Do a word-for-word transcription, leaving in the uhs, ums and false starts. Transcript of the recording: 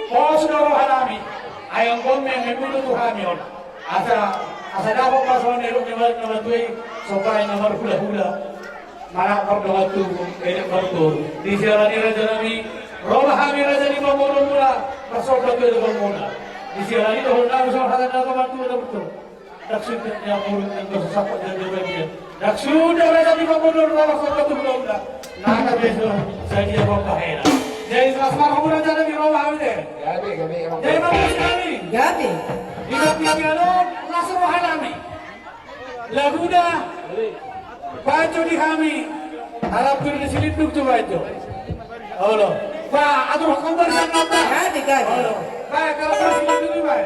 Pos do roha nami, ai anggo on ma na iboto tu hami on. Asa, asa dapot ma songon na nidok ni na matua i, somba i na marhulahula, manang mardongan tubu, elek martoru. Disiala ni raja nami, ro ma hami raja ni panggonomuna, marsomba tu elek panggonomuna. Disiala ni dohonon nami songon hata ni na matua na botul. Ndang suda ni ampuru, ndang dosa sapa, ndang dosa dia. Ndang suda raja ni panggonomuna, marsomba tu ulaonta. Nang na beso, sadia pambahenan. Jadi, selamat malam, raja nami, ro ma hami te. Gabe, gabe, emang. Jadi, bagus nami. Gabe. Di samping piano, langsung roha nami. Laguna, baco di hami. Harap tu di silindung coba itu. Olo. Ba, atur hukum dari sana, ba. Gabe, gabe. Olo. Ba, kalau di silindung, ba.